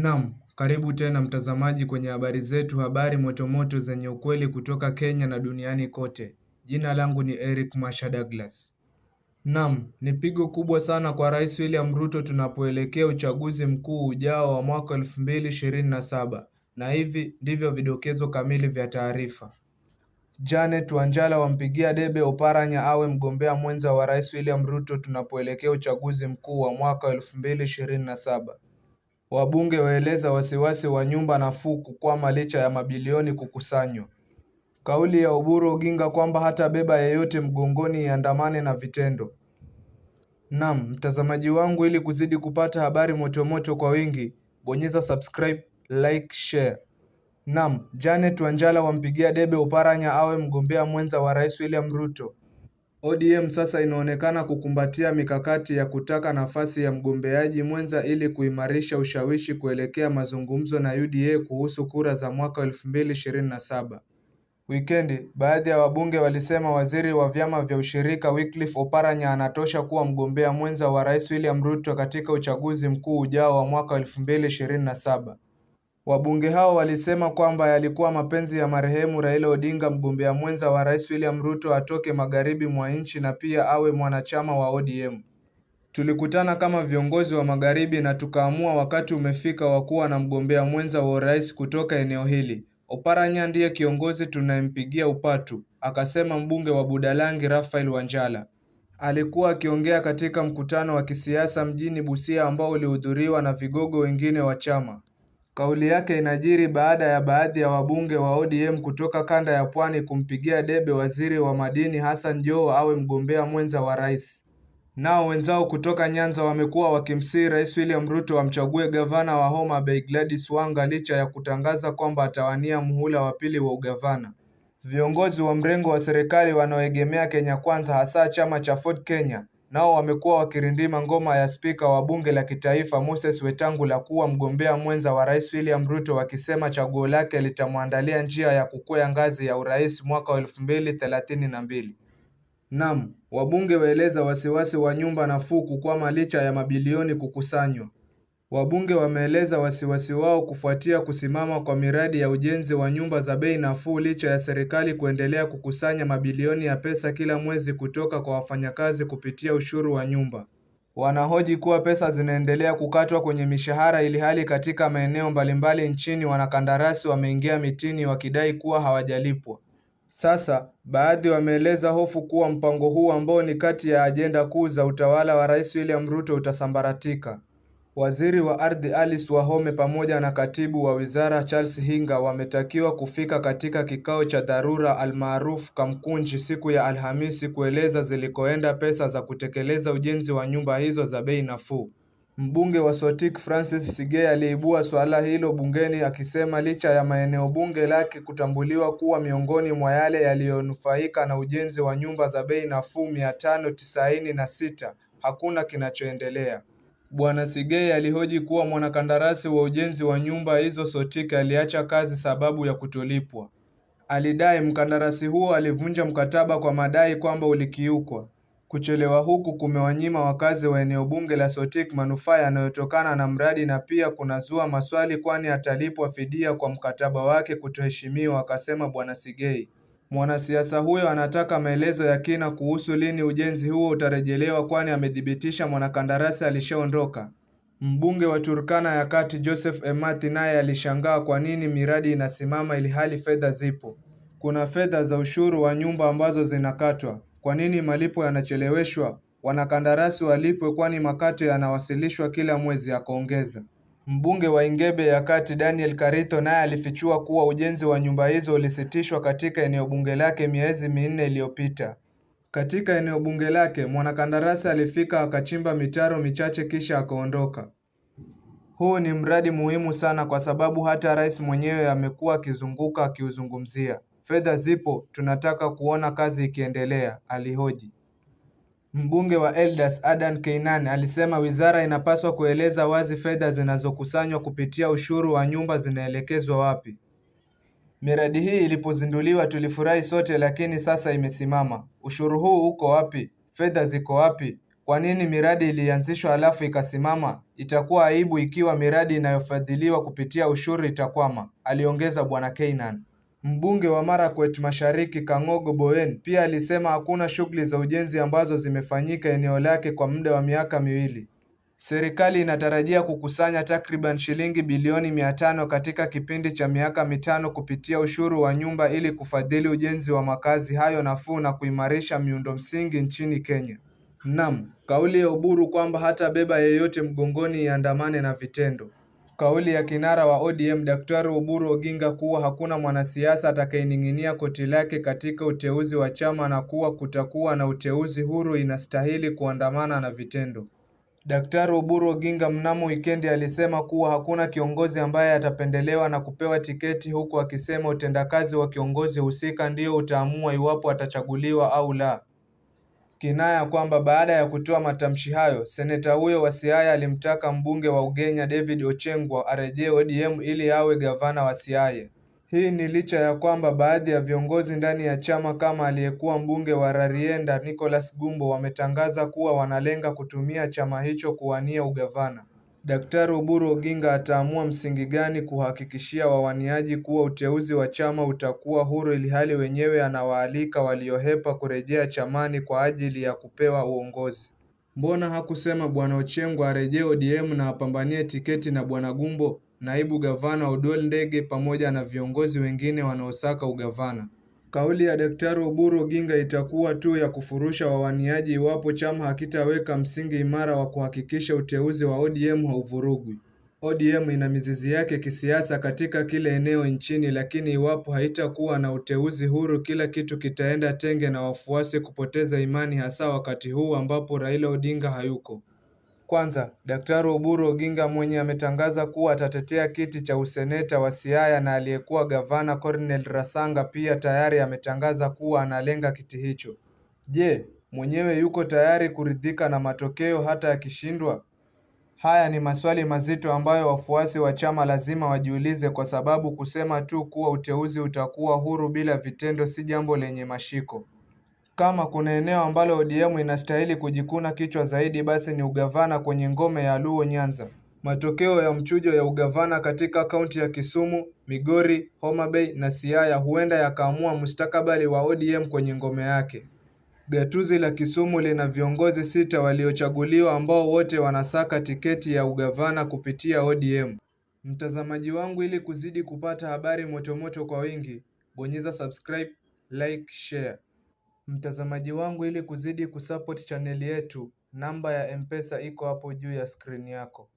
Naam, karibu tena mtazamaji kwenye habari zetu, habari motomoto zenye ukweli kutoka Kenya na duniani kote. Jina langu ni Eric Masha Douglas. Naam, ni pigo kubwa sana kwa Rais William Ruto tunapoelekea uchaguzi mkuu ujao wa mwaka 2027. Na hivi ndivyo vidokezo kamili vya taarifa. Janet Wanjala wampigia debe Oparanya awe mgombea mwenza wa Rais William Ruto tunapoelekea uchaguzi mkuu wa mwaka 2027. Wabunge waeleza wasiwasi wa nyumba nafuu kukwama licha ya mabilioni kukusanywa. Kauli ya Oburu Oginga kwamba hatabeba yeyote mgongoni iandamane na vitendo. Naam, mtazamaji wangu, ili kuzidi kupata habari motomoto kwa wingi, bonyeza subscribe, like, share. Naam, Janet Wanjala wampigia debe Oparanya awe mgombea mwenza wa Rais William Ruto. ODM sasa inaonekana kukumbatia mikakati ya kutaka nafasi ya mgombeaji mwenza ili kuimarisha ushawishi kuelekea mazungumzo na UDA kuhusu kura za mwaka 2027. Wikendi, baadhi ya wabunge walisema waziri wa vyama vya ushirika Wycliffe Oparanya anatosha kuwa mgombea mwenza wa Rais William Ruto katika uchaguzi mkuu ujao wa mwaka 2027. Wabunge hao walisema kwamba yalikuwa mapenzi ya marehemu Raila Odinga mgombea mwenza wa Rais William Ruto atoke magharibi mwa nchi na pia awe mwanachama wa ODM. Tulikutana kama viongozi wa magharibi na tukaamua wakati umefika wa kuwa na mgombea mwenza wa urais kutoka eneo hili. Oparanya ndiye kiongozi tunayempigia upatu, akasema mbunge wa Budalangi Raphael Wanjala. Alikuwa akiongea katika mkutano wa kisiasa mjini Busia ambao ulihudhuriwa na vigogo wengine wa chama. Kauli yake inajiri baada ya baadhi ya wabunge wa ODM kutoka kanda ya Pwani kumpigia debe Waziri wa Madini Hassan Joho awe mgombea mwenza wa rais. Nao wenzao kutoka Nyanza wamekuwa wakimsihi Rais William Ruto amchague gavana wa Homa Bay Gladys Wanga licha ya kutangaza kwamba atawania muhula wa pili wa ugavana. Viongozi wa mrengo wa serikali wanaoegemea Kenya Kwanza, hasa chama cha Ford Kenya, nao wamekuwa wakirindima ngoma ya spika wa bunge la kitaifa Moses Wetangula kuwa mgombea mwenza wa Rais William Ruto, wakisema chaguo lake litamwandalia njia ya kukwea ngazi ya urais mwaka wa 2032. Naam, wabunge waeleza wasiwasi wa nyumba nafuu kukwama licha ya mabilioni kukusanywa. Wabunge wameeleza wasiwasi wao kufuatia kusimama kwa miradi ya ujenzi wa nyumba za bei nafuu licha ya serikali kuendelea kukusanya mabilioni ya pesa kila mwezi kutoka kwa wafanyakazi kupitia ushuru wa nyumba. Wanahoji kuwa pesa zinaendelea kukatwa kwenye mishahara ilhali katika maeneo mbalimbali nchini wanakandarasi wameingia mitini wakidai kuwa hawajalipwa. Sasa, baadhi wameeleza hofu kuwa mpango huu ambao ni kati ya ajenda kuu za utawala wa Rais William Ruto utasambaratika. Waziri wa Ardhi Alice Wahome pamoja na Katibu wa Wizara Charles Hinga wametakiwa kufika katika kikao cha dharura almaarufu Kamkunji siku ya Alhamisi kueleza zilikoenda pesa za kutekeleza ujenzi wa nyumba hizo za bei nafuu. Mbunge wa Sotik Francis Sigei aliibua suala hilo bungeni akisema licha ya maeneo bunge lake kutambuliwa kuwa miongoni mwa yale yaliyonufaika na ujenzi wa nyumba za bei nafuu 596, hakuna kinachoendelea. Bwana Sigei alihoji kuwa mwanakandarasi wa ujenzi wa nyumba hizo Sotik aliacha kazi sababu ya kutolipwa. Alidai mkandarasi huo alivunja mkataba kwa madai kwamba ulikiukwa. Kuchelewa huku kumewanyima wakazi wa eneo bunge la Sotik manufaa yanayotokana na mradi na pia kunazua maswali kwani atalipwa fidia kwa mkataba wake kutoheshimiwa, akasema Bwana Sigei. Mwanasiasa huyo anataka maelezo ya kina kuhusu lini ujenzi huo utarejelewa kwani amethibitisha mwanakandarasi alishaondoka. Mbunge wa Turkana ya Kati Joseph Emathi naye alishangaa kwa nini miradi inasimama ilhali fedha zipo. Kuna fedha za ushuru wa nyumba ambazo zinakatwa. Kwa nini malipo yanacheleweshwa? Wanakandarasi walipwe kwani makato yanawasilishwa kila mwezi, akaongeza. Mbunge wa Ingebe ya Kati Daniel Karito naye alifichua kuwa ujenzi wa nyumba hizo ulisitishwa katika eneo bunge lake miezi minne iliyopita. Katika eneo bunge lake, mwanakandarasi alifika akachimba mitaro michache kisha akaondoka. Huu ni mradi muhimu sana kwa sababu hata rais mwenyewe amekuwa akizunguka akiuzungumzia. Fedha zipo, tunataka kuona kazi ikiendelea, alihoji. Mbunge wa Eldas Adan Keynan alisema wizara inapaswa kueleza wazi fedha zinazokusanywa kupitia ushuru wa nyumba zinaelekezwa wapi. Miradi hii ilipozinduliwa tulifurahi sote, lakini sasa imesimama. Ushuru huu uko wapi? Fedha ziko wapi? Kwa nini miradi ilianzishwa halafu ikasimama? Itakuwa aibu ikiwa miradi inayofadhiliwa kupitia ushuru itakwama, aliongeza Bwana Keynan. Mbunge wa Marakwet Mashariki Kang'ogo Bowen pia alisema hakuna shughuli za ujenzi ambazo zimefanyika eneo lake kwa muda wa miaka 2. Serikali inatarajia kukusanya takriban shilingi bilioni 500 katika kipindi cha miaka 5 kupitia ushuru wa nyumba ili kufadhili ujenzi wa makazi hayo nafuu na kuimarisha miundomsingi nchini Kenya. Naam, kauli ya Oburu kwamba hatabeba yeyote mgongoni iandamane na vitendo. Kauli ya kinara wa ODM Daktari Oburu Oginga kuwa hakuna mwanasiasa atakayening'inia koti lake katika uteuzi wa chama na kuwa kutakuwa na uteuzi huru inastahili kuandamana na vitendo. Daktari Oburu Oginga mnamo wikendi alisema kuwa hakuna kiongozi ambaye atapendelewa na kupewa tiketi, huku akisema utendakazi wa kiongozi husika ndio utaamua iwapo atachaguliwa au la. Kinaya kwamba baada ya kutoa matamshi hayo, seneta huyo wa Siaya alimtaka mbunge wa Ugenya David Ochengwa arejee ODM ili awe gavana wa Siaya. Hii ni licha ya kwamba baadhi ya viongozi ndani ya chama kama aliyekuwa mbunge wa Rarieda Nicholas Gumbo wametangaza kuwa wanalenga kutumia chama hicho kuwania ugavana. Daktari Oburu Oginga ataamua msingi gani kuhakikishia wawaniaji kuwa uteuzi wa chama utakuwa huru ilhali wenyewe anawaalika waliohepa kurejea chamani kwa ajili ya kupewa uongozi? Mbona hakusema Bwana Ochengwa arejee ODM na apambanie tiketi na Bwana Gumbo, naibu gavana Oduol Ndege pamoja na viongozi wengine wanaosaka ugavana? Kauli ya Daktari Oburu Oginga itakuwa tu ya kufurusha wawaniaji iwapo chama hakitaweka msingi imara wa kuhakikisha uteuzi wa ODM hauvurugwi. ODM ina mizizi yake kisiasa katika kila eneo nchini, lakini iwapo haitakuwa na uteuzi huru, kila kitu kitaenda tenge na wafuasi kupoteza imani, hasa wakati huu ambapo Raila Odinga hayuko. Kwanza, Daktari Oburu Oginga mwenye ametangaza kuwa atatetea kiti cha useneta wa Siaya na aliyekuwa gavana Cornel Rasanga pia tayari ametangaza kuwa analenga kiti hicho. Je, mwenyewe yuko tayari kuridhika na matokeo hata akishindwa? Haya ni maswali mazito ambayo wafuasi wa chama lazima wajiulize, kwa sababu kusema tu kuwa uteuzi utakuwa huru bila vitendo si jambo lenye mashiko. Kama kuna eneo ambalo ODM inastahili kujikuna kichwa zaidi basi ni ugavana kwenye ngome ya Luo Nyanza. Matokeo ya mchujo ya ugavana katika kaunti ya Kisumu, Migori, Homa Bay na Siaya huenda yakaamua mustakabali wa ODM kwenye ngome yake. Gatuzi la Kisumu lina viongozi 6 waliochaguliwa ambao wote wanasaka tiketi ya ugavana kupitia ODM. Mtazamaji wangu, ili kuzidi kupata habari motomoto kwa wingi, bonyeza subscribe, like, share. Mtazamaji wangu, ili kuzidi kusupport channel yetu, namba ya M-Pesa iko hapo juu ya screen yako.